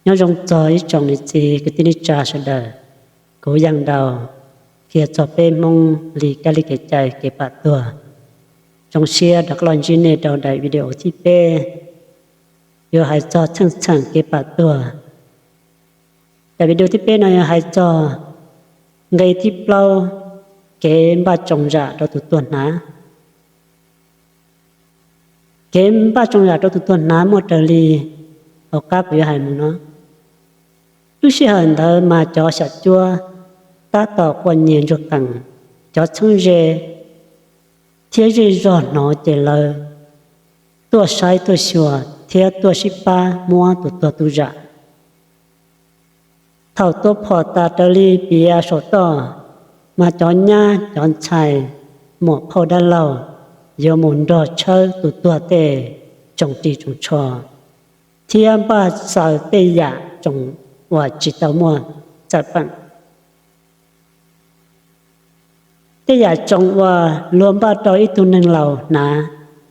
Nyob zoo txog ib tsoom niam txiv kwv tij neej tsa sawv daws, kuv Yaj Daus qhia txog peb Hmoob li kab li kev cai kev pam tuag. Zoo siab rov qab los ntsib nej rau daim video thib peb, yuav hais txog txheej txheem kev pam tuag. Daim video thib peb no yuav hais txog nqe thib plaub, kev npaj tsoo zam rau tus tuag hnav. Kev npaj tsoo zam rau tus tuag hnav muaj raws li hauv qab kuv yuav hais mus no. Lub sij hawm ntawd mas cov xyam cuab tab tom quaj nyias ntsuag qees, cov txheeb ze thiab zej zog hnov ces lawv tuaj saib tuaj xyuas thiab tuaj sib pab muab tus tuag tu zam. Thaum tua phom tas raws li piav saum toj, mas cov nyab cov ntxhais muam phauj dab laug yuav mus nrog tshawb tus tuag tej tsoos ris tsoos tsho thiab npaj xaws tej yam tsoos uas tsis tau muaj txawj peem. Tej yam tsoos uas luag npaj rau ib tug neeg laus hnav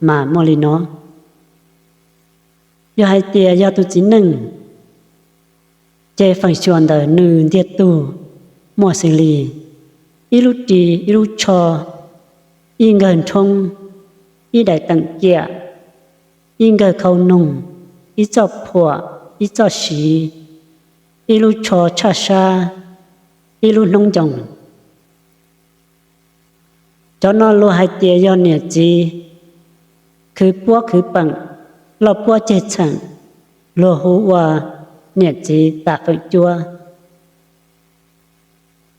mas muaj li no. Yog hais tias yog tus txiv neej, ces feem xyuam ntawm nws ntiag tug muaj xws li ib lub ris, ib lub tsho, ib nkawg nrhoob, ib daim teem kiam, ib nkawg khau noog, ib txoj phuam, ib txoj siv, ib lub tsho tshaj sab, ib lub hnoob ncoos. Cov no luag hais tias yog niam txiv khwv puab khwv peem, loj puab ceg txheem, luag hu ua niam txiv tas feem cuab.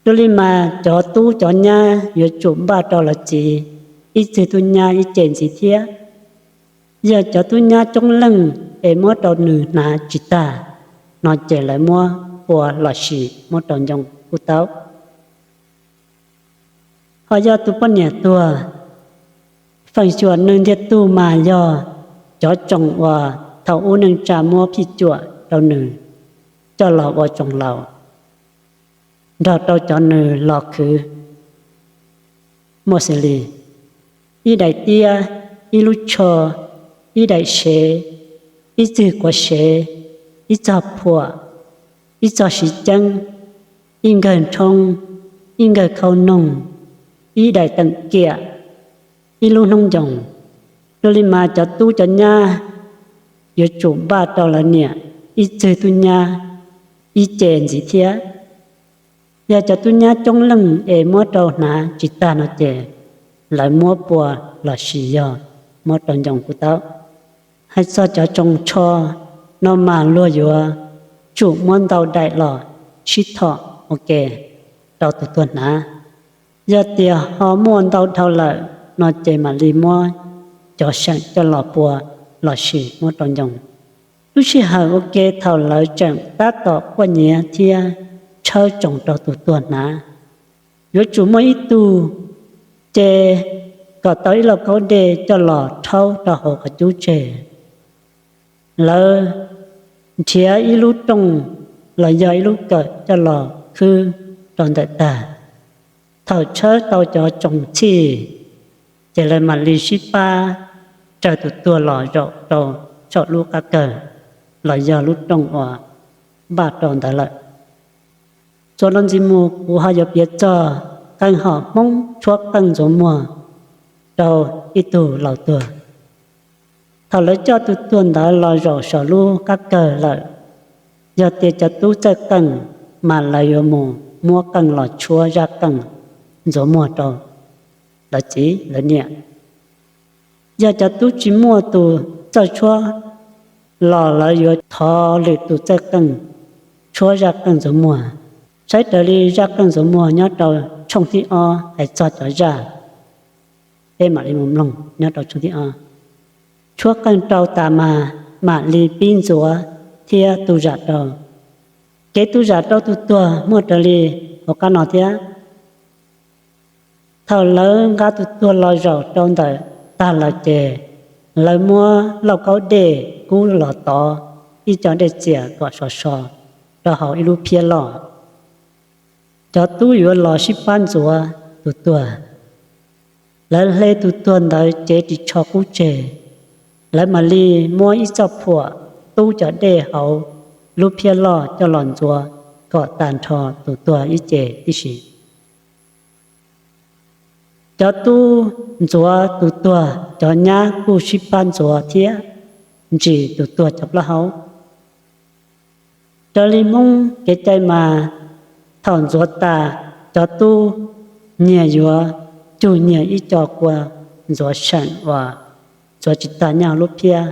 Dua li mas cov tub cov nyab yuav tsum npaj rau lawv txiv ib txwg tub nyab ib ce ntxiv thiab. Yog cov tub nyab coob leej es muab rau nws hnav tsis tag no ces lawv muab pua los sis muab rau ncoo kuj tau. Ho yog tus poj niam tuag, feem xyuam nws ntiag tug mas yog cov tsoos uas thaum ub neej tsa muab phij cuam rau nws coj los ua tsoos laus nrog rau cov nws los khwv muaj xws li ib daim tiab, ib lub tsho, ib daim sev, ib txwg quav sev, ib txoj phuam, ib txoj siv ceeb, ib nkawg nrhoob, ib nkawg khau noog, ib daim teem kiam, ib lub hnoob ncoos. Dua li mas cov tub cov nyab yuav tsum npaj rau lawv niam ib txwg tub nyab ib ce ntxiv thiab. Yog cov tub nyab coob leej es muab rau hnav tsis tag no ces lawv muab pua los sis yog muab rau ncoo kuj tau. Hais txog cov tsoos tsho no mas luag yuav tsum muab ntau daim los sib thom ua ke rau tus tuag hnav. Yog tias ho muaj ntau dhau lawm no ces mam li muab cov seem coj los pua los sis muab rau ncoo. Lub sij hawm ua ke thaum lawv tseem tab tom quaj nyiav thiab tshawb tsoos rau tus tuag hnav, yuav tsum muaj ib tug ce kom tau ib lauj kaub dej coj los rhaub rau hauv qhov cub tseg. Lawv nrhiav ib lub rooj los yog ib lub kawm coj los khwb rau ntawm tag. Thaum tshawb tau cov tsoos txhij, ces lawv mam li sib pab raws tus tuag los zaum rau saum lub qab kawg los yog lub rooj uas npaj rau ntawd lawm. Txuas los ntxiv mus kuv ho yuav piav txog qeej hom Hmoob tshuab qeej ntxuav muag rau ib tug laus tuag. Thaum lawv coj tus tuag ntawd los zaum saum lub qab kawg lawm, yog tias cov tub txawj qeej mas lawv yuav mus muab qeej los tshuab zaj qeej ntxuav muag rau lawv txiv lawv niam. Yog cov tub tsis muaj tus txawj tshuab los lawv yuav thov lwm tus txawj qeej tshuab zaj qeej ntxuav muag. Saib raws li zaj qeej ntxuav muag nyob rau tshooj thib ob hais txog cov zaj, peb mam li mus mloog nyob rau tshooj thib ob. Tshuab qeej rau tas mas mam li pib ntxuav thiab tu zam rau. Kev tu zam rau tus tuag muaj raws li hauv qab no thiab. Thaum lawv nqa tus tuag los zaum rau ntawm tag lawm ces lawv muab lauj kaub dej kub los tov ib co dej txias kom sov so rau hauv ib lub phiab loj. Cov tub yuav los sib pab ntxuav tus tuag. Lawv hle tus tuag ntawd cev ris tsho kub tseg, lawv mam li muab ib txoj phuam tub cov dej hauv lub phiab loj coj los ntxuav kom tag nrho tus tuag ib ce tib si. Cov tub ntxuav tus tuag, cov nyab kuj sib pab ntxuav thiab ntsis tus tuag cov plaub hau. Raws li Hmoob kev cai mas, thaum ntxuav tas, cov tub nyias yuav cug nyias ib co kua ntxuav seem uas ntxuav tsis tag nyob hauv lub phiab,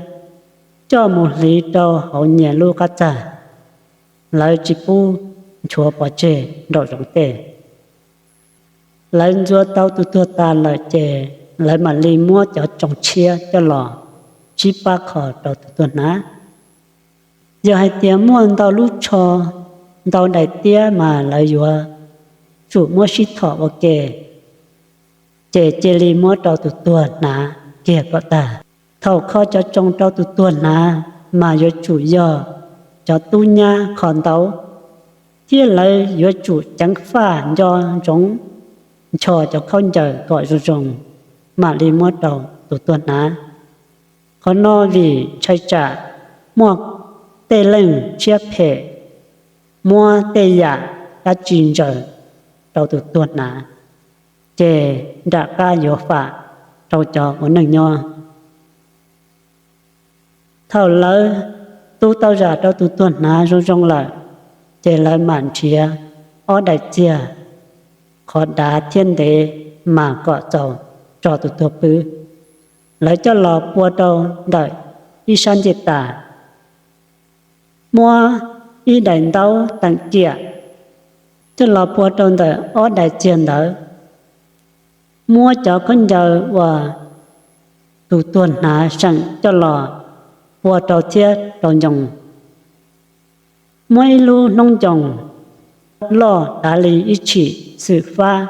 coj mus hliv rau hauv nyias lub qab txag. Lawv tsis pub nchuav pov tseg nraum zoov tej. Lawv ntxuav tau tus tuag tas lawm ces lawv mam li muab cov tsoo tshiab coj los sib pab kho rau tus tuag hnav. Yog hais tias muaj ntau lub tsho, ntau daim tiab mas lawv yuav tsum muab sib thom ua ke, ces cia li muab rau tus tuag hnav kiag kom tag. Thaum kho cov tsoo rau tus tuag hnav mas yuav tsum yog cov tub nyab kho ntau, thiab lawv yuav tsum ceev faj nco ntsoov ncho cov khaub ncaws kom zoo zoo, mam li muab rau tus tuag hnav. Qhov no vim ntshai tsam muaj tej leej tshiab phem muab tej yam dab tsi ntsaws rau tus tuag hnav, ces nram qab yuav fam rau cov ua neej nyob. Thaum lawv tu tau zam rau tus tuag hnav zoo zoo lawm, ces lawv mam nrhiav ob daim txiag, qhov dav thiab ntev mas kom txaus tso tus tuag pw. Lawv coj los pua rau ntawm ib sab ncej tas, muab ib daim ntaub teem ciam coj los pua rau ntawm ob daim txiag ntawd, muab cov khaub ncaws uas tus tuag hnav seem coj los pua rau thiab rau ncoo, muab ib lub hnub ncoos loj dav li ib tshim xwm fab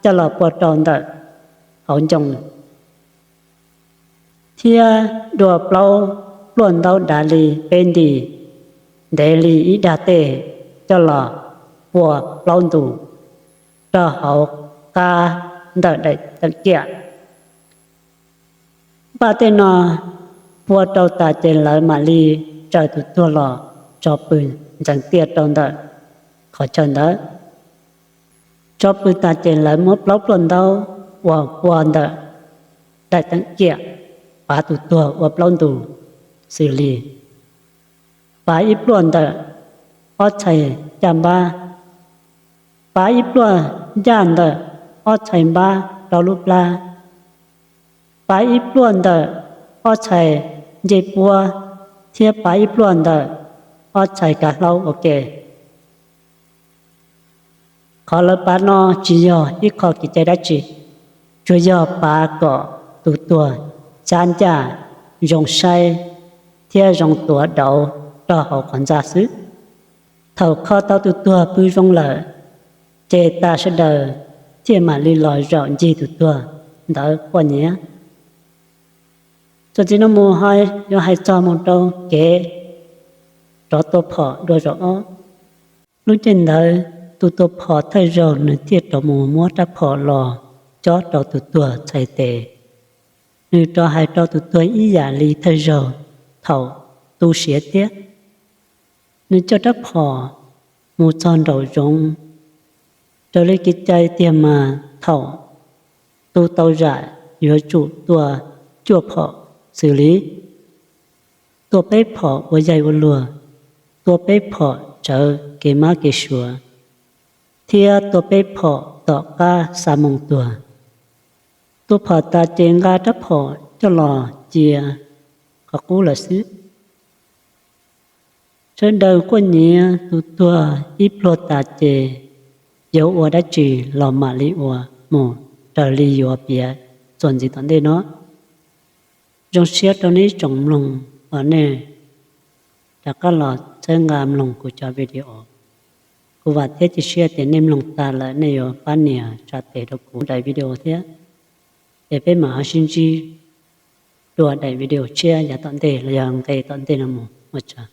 coj los pua rau ntawm hauv ncoo, thiab dua plaub pluaj ntaub dav li peb nti, ntev li ib dag tej, coj los pua plaub ntus rau hauv qab ntawm daim teem ciam. Npaj tej no pua rau tas ces lawv mam li tsaws tus tuag los tso pw ntxeev tiaj rau ntawm qhov chaw ntawd. Tso pw tas ces lawv muab plaub pluaj ntaub uas pua ntawm daim teem ciam pav tus tuag ua plaub ntus xws li: pav ib pluaj ntawm ob txhais caj npab, pav ib pluaj ncaj ntawm ob txhais npab rau lub plab, pav ib pluaj ntawm ob txhais ncej puab, thiab pav ib pluaj ntawm ob txhais kav hlaub ua ke. Qhov lawv pav no tsis yog ib qho kev cai dab tsi, tsuas yog pav kom tus tuag xyab ncaj, zoo saib, thiab zoo tuav dauv rau hauv qhov ntxa xwb. Thaum kho tau tus tuag pw zoo lawm, ces tas sawv daws thiaj mam li los zaum ncig tus tuag ntawd quaj nyiav. Txuas ntxiv no mus yuav hais txog mus rau kev rov tua phom dua zaum ob. Lub caij ntawd tus tua phom thawj zaug nws thiaj rov mus muab rab phom los cob rau tus tuag txhais tes. Nws rov hais rau tus tuag ib yam li thawj zaug thaum tu siav thiab. Nws coj rab phom mus txog nraum zoov. Raws li kev cai tiag mas thaum tu tau zam yuav tsum tua cuaj phom xws li: tua peb phom ua yaig ua luag, tua peb phom tsawv kev mab kev suav, thiab tua peb phom tom qab xa moo tuag. Tua phom tas ces nqa rab phom coj los cia qhov qub lawm xwb. Sawv daws quaj nyiav tus tuag ib pluag tas ces yuav ua dab tsi los mam li ua mus raws li yuav piav txuas ntxiv tom ntej no. Zoo siab rau nej ib tsoom mloog uas nej rov qab los txhawb nqa mloog kuv cov video. Kuv vam thiab cia siab tias nej mloog tas lawm nej yuav pab nias tsa tes rau kuv daim video thiab. Es peb mam ho sib ntsib dua daim video tshiab yav tom ntej los yog nqe tom ntej no mus ua tsaug.